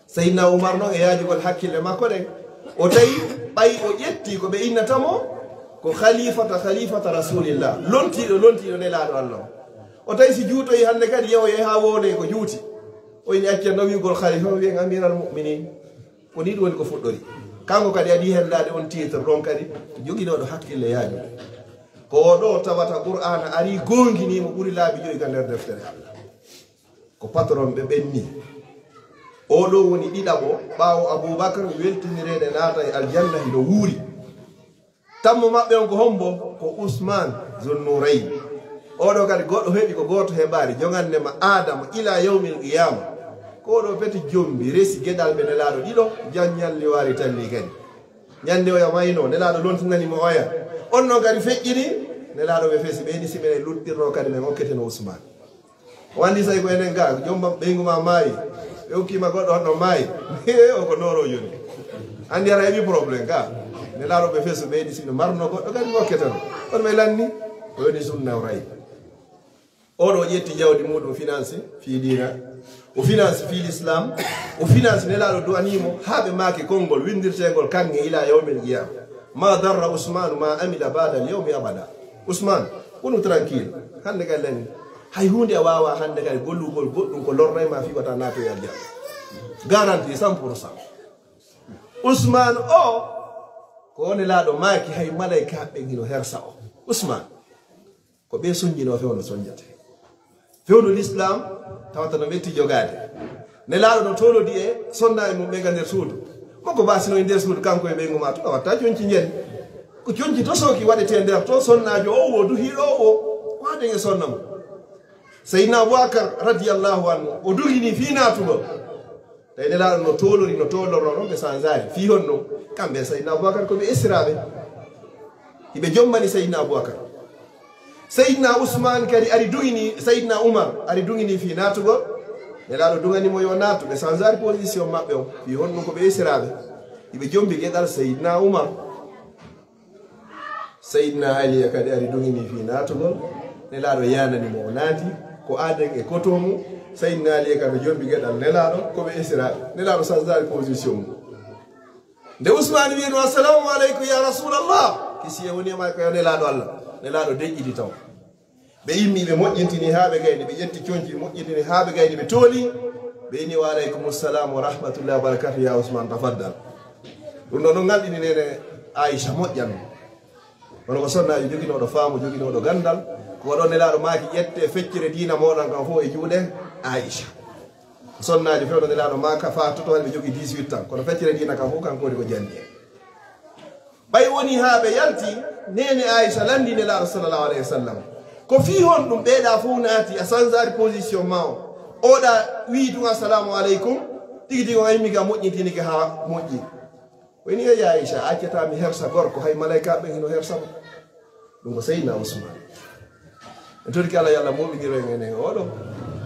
Seydina Umar non e yaajugol hakkille makko ɗen, o tawi ɓay o ƴetti ko ɓe innata mo ko Khalifata, Khalifata Rasulillah, lontiiɗo, lontiiɗo Nelaaɗo Allah on. O tawi si juutoyi hannde kadi, yewoyay haa woodoy ko juuti. O ini acca no wi'ugol Khalifa, o wi'en Amiral Mu'miniin. Ko nii ɗum woni ko fuɗɗori. Kanko kadi adii hellaade on titre ɗon kadi, joginooɗo hakkille yaajude. Ko oo ɗoo tawata Qur'aana arii goonginii mo ɓuri laabi joyi ka nder deftere Allah. Ko patron ɓe ɓen nii. Oo ɗoo woni ɗiɗaɓo ɓaawo Abubakar weltinireede naata e aljanna hino wuuri. Tammo maɓɓe on ko hombo? Ko Usmaan Zunnurayn. Oo ɗoo kadi goɗɗo heɓi ko gooto heɓaali, jogannde ma Aadama ilaa yawmil qiyaama. Ko oo ɗoo peti jombi, resi geɗalɓe Nelaaɗo ɗiɗo, jan ñalli waali talli kadi. Ñande oya mayno, Nelaaɗo lontinani mo oya. On non kadi feƴƴini, Nelaaɗo ɓe fesi, ɓe ni si ɓe luttitno kadi men okketeno Usmaan. O anndi say ko enen ga, jomma ɓeyngu ma maayi, ɓe okkiima goɗɗo hono maayi. He, o ko nooroo joni. Anndi hara heɓi problème ga. Nelaaɗo ɓe fesu ɓeydi sino marno goɗɗo kadi mo ketano. Kono ɓe lanni, ko woni sunna o rayi. Oo ɗoo ƴetti jawdi muɗum finance fii diina. O finance fii l'islam. O finance Nelaaɗo du'anii mo haa ɓe maaki konngol winndirteengol kaŋŋe ilaa yawmil qiyaama. Ma darra Usmaanu ma amila ba'dal yawmi abada. Usmaan, wonu tranquille. Hannde kadi lenni. Hay huunde a waawaa hannde kadi gollugol goɗɗum ko lorray ma fii wata naatoy aljanna. Garanti cent pour cent. Usmaan o, ko o Nelaaɗo maaki hay malaykaaɓe ɓen hino hersa o. Usmaan, ko ɓe sonjinoo fewndo sonjete. Fewndo l'islam tawata no metti jogaade. Nelaaɗo no toolodi e sonnaaɓe mum ɓen ka nder suudu. Mo ko baasino e nder suudu kanko e ɓeyngu maa to, a watta conci njen. Ko conci tosooki waɗetee nder to, sonnaajo o wo duhiiɗo o, waaden e sonna mum. Seydina Abubakar radiyallahu anhu, o dugini fii naatugol. Tawi Nelaaɗo no toolori, no toolorno ɗon, ɓe sanzaali. Fii honno? Kamɓe e Seydina Abubakar ko ɓe esiraaɓe. Hiɓe jommani Seydina Abubakar. Seydina Usmaan kadi ari duŋini, Seydina Umar ari duŋini fii naatugol. Nelaaɗo duŋani mo yo naatu, ɓe sanzaari position maɓɓe on, fii honɗun ko ɓe esiraaɓe. Hiɓe jombi geɗal Seydina Umar. Seydina Aliya kadi ari duŋini fii naatugol. Nelaaɗo yaanani mo, o naati, ko aaden e koto mum. Seydina Aliya kadi jombi geɗal Nelaaɗo, ko ɓe esiraaɓe. Nelaaɗo sanzaari position mum. Nde Usmaani wi'unoo, "Assalaamu aleykum yaa Rasuulallah." Kisiyee woni e makko, "Yo Nelaaɗo Allah." Nelaaɗo deƴƴiti taw. Ɓe immii, ɓe moƴƴintini haa ɓe gayni, ɓe ƴetti conci, ɓe moƴƴintini haa ɓe gayni, ɓe tooli. Ɓe inni, "Wa aleykumu salaam wa rahmatullahi wa barakatuh, yaa Usmaan, tafaddal." Ɗun ɗon non ŋalɗini neene Aisha moƴƴan. Kono ko sonnaajo joginooɗo faamu, joginooɗo ganndal. Ko ɗon Nelaaɗo maaki, "Ƴettee feccere diina mooɗon kan fow e juuɗe Aisha." Sonnaajo fewndo Nelaaɗo maaka faa toto, hay ɓe jogii dix-huit ans. Kono feccere diina kan fow, kanko woni ko janni en. Ɓay wonii haa ɓe yalti, neene Aisha lanndii Nelaaɗo sallallahu alayhi wa sallam, "Ko fii honɗun ɓeeɗaa fow naati, a sanzaari position maa on? Ooɗaa wi'i tun, 'Assalaamu aleykum,' tigi tigi on a immike a moƴƴintinike haa moƴƴi." O inni, "Hey, yaa Aisha, a accataa mi hersa gorko, hay malaykaaɓe ɓen hino hersa mo." Ɗun ko Seydina Usmaan. En torike Allah, yo Allah moƴƴinir en enen oo ɗoo.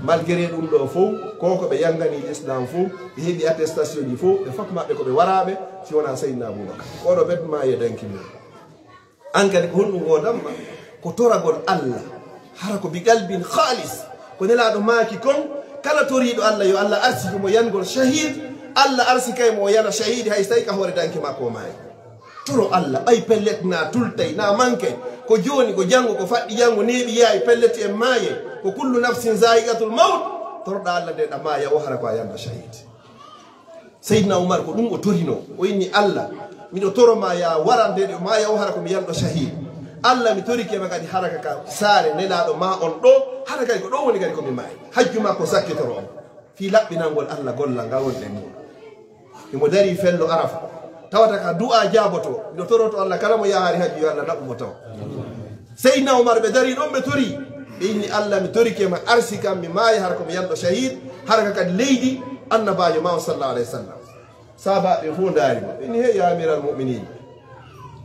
Malgré ɗun ɗoo fow, ko ko ɓe yannganii Lislaam fow, ɓe heɓi attestation ji fow, ɓe fof maɓɓe ko ɓe waraaɓe, si wonaa Seydina Abubakar. Ko ɗoo ɓen maayi e danki mum. An kadi ko honɗun woodamma? Ko toragol Allah, hara ko bi qalbin khaalis. Ko Nelaaɗo maaki kon, kala toriiɗo Allah, yo Allah arsike mo yangol shahiid, Allah arsikay mo o yana shahiid, hay si tawii ka hoore danki makko o maayi. Toro Allah, ɓay pellet na tultay, na mankay. Ko jooni, ko janngo, ko faɗɗi janngo, neeɓi yaay, pellet en maayay. Ko kullu nafsin zaa'iqatul mawt. Toroɗaa Allah nde ɗa maaya o, hara ko a yanɗo shahiid. Seydina Umar ko ɗun o torinoo. O inni, "Allah, miɗo toro maa, yaa warande ɗo maa, yaa o hara ko mi yanɗo shahiid. Allah, mi torike ma kadi hara ka, ka saare Nelaaɗo maa on ɗoo, hara kadi ko ɗoo woni kadi ko mi maayi." Hajju makko sakkitoro on. Fii laɓɓinangol Allah gollal ngal woni e muuɗum. Himo darii fello Arafa. Tawata ka du'aa jaabotoo. Miɗo toroto Allah, kala mo yahaari hajju, yo Allah naɓu mo taw. Seydina Umar ɓe darii ɗon, ɓe torii. Ɓe inni, "Allah, mi torike ma, arsikan mi maaya, hara ko mi yanɗo shahiid, hara ka kadi leydi Annabaajo maa on, sallallahu alayhi wa sallam." Sahaabaaɓe fow ndaari mo. Ɓe inni, "Hey, yaa Amiiral Mu'miniin,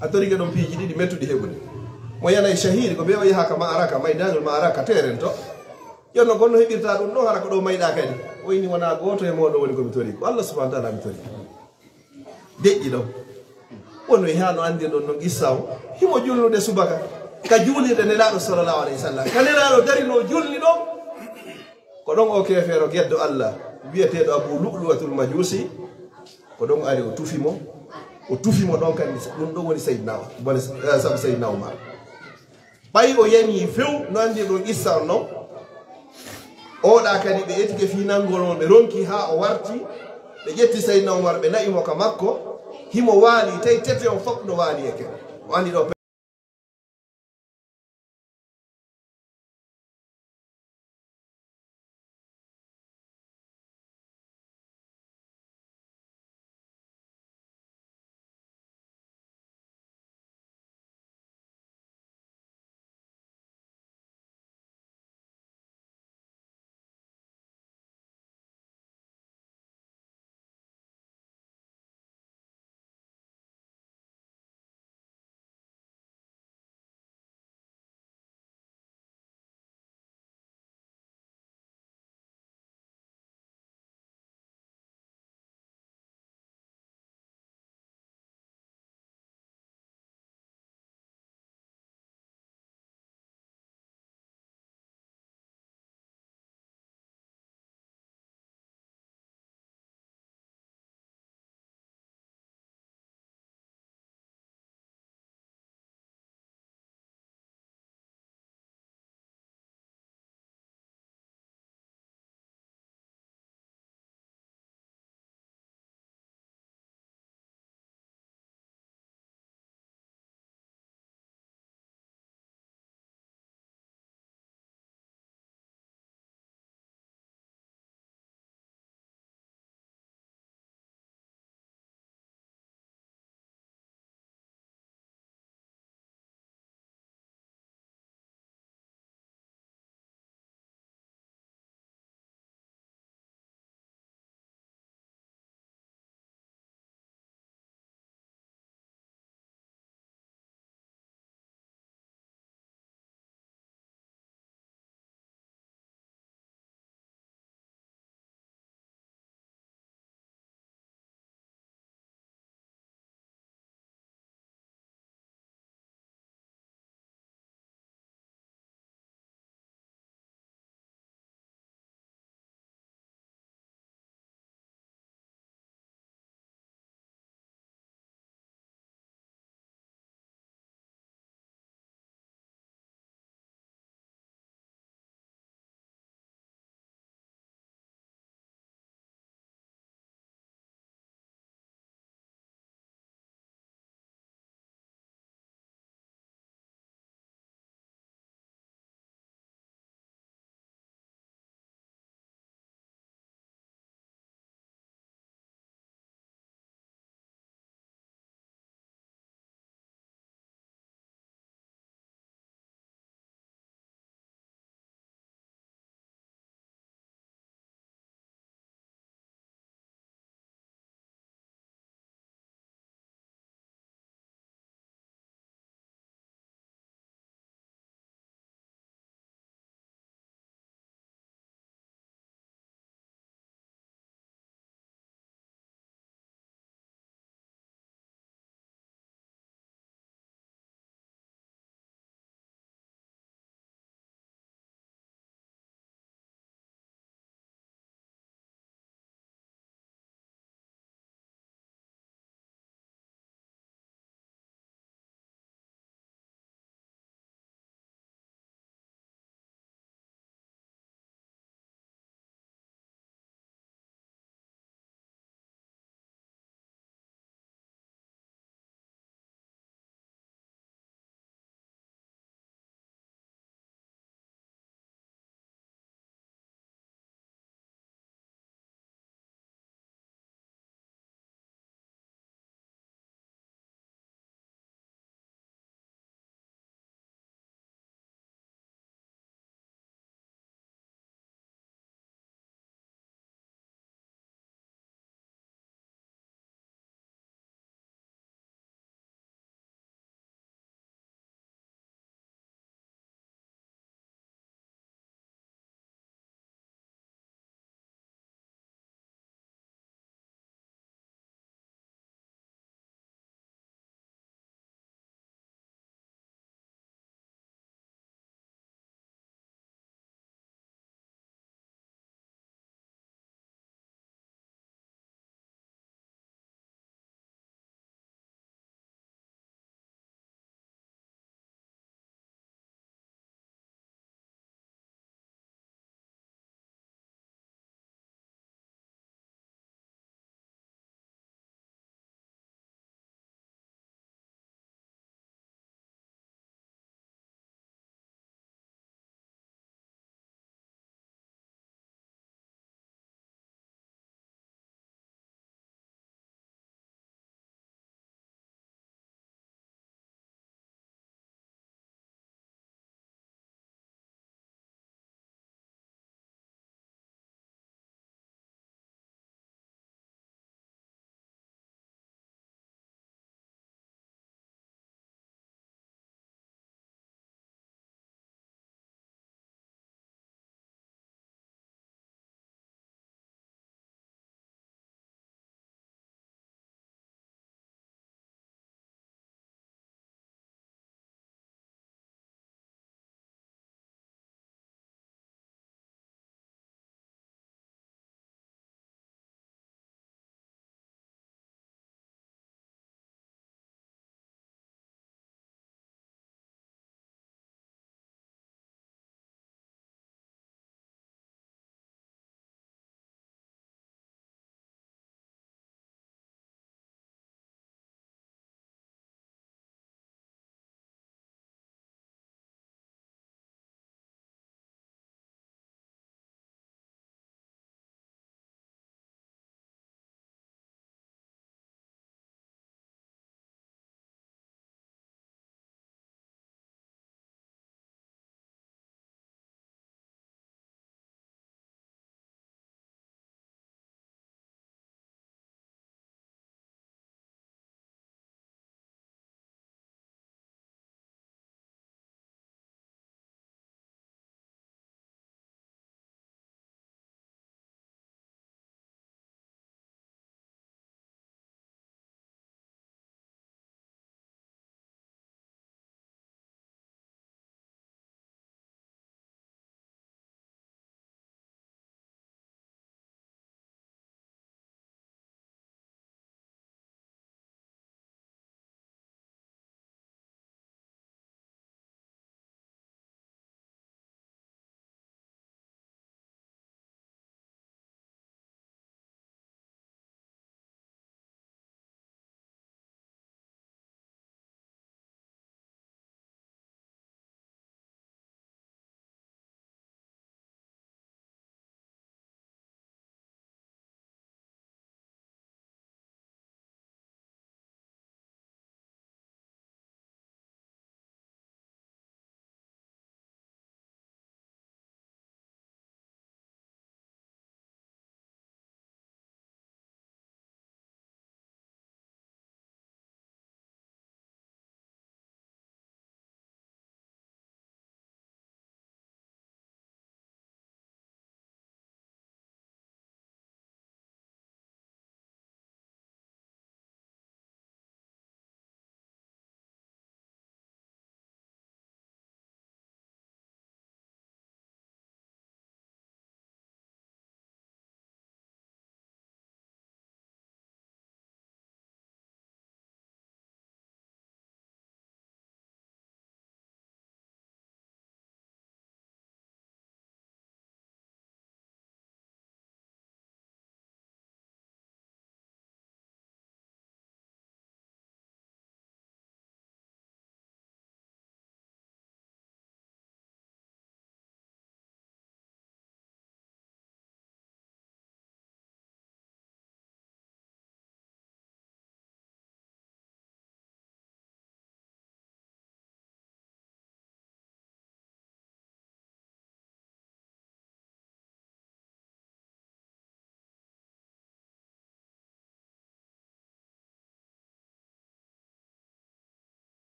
a torike ɗon piiji ɗiɗi mettuɗi heɓude. Mo yanay shahiid, ko bee o yaha ka ma'araka, maydaanul ma'araka, teeren to. Jooni non, ko honno heɓirtaa ɗun ɗoo, hara ko ɗoo mayɗaa kadi?" O inni, "Wonaa gooto e mooɗon woni ko mi torii, ko Allah subhaanahu wa ta'aalaa mi torii." Deƴƴi ɗon. Wano e haa no anndirɗon non qissa on. Himo julnude subaka ka juulirde Nelaaɗo sallallahu alayhi wa sallam. Ka Nelaaɗo darinoo julni ɗon. Ko ɗon oo keefeero geddo Allah wi'eteeɗo Abu Lu'lu'atul Majuusi, ko ɗon ari o tufi mo. O tufi mo ɗon kadi, ɗun ɗon woni Seydina, bone, eh, sabu Seydina Umar. Ɓay o yanii few, no anndirɗon qissa on non. Oɗa kadi ɓe etike fii nangol mo, ɓe ronki haa o warti. Ɓe ƴetti Seydina Umar, ɓe na'i mo ka makko. Himo waali, tawi tete on fow no waali e ken. O anndi ɗo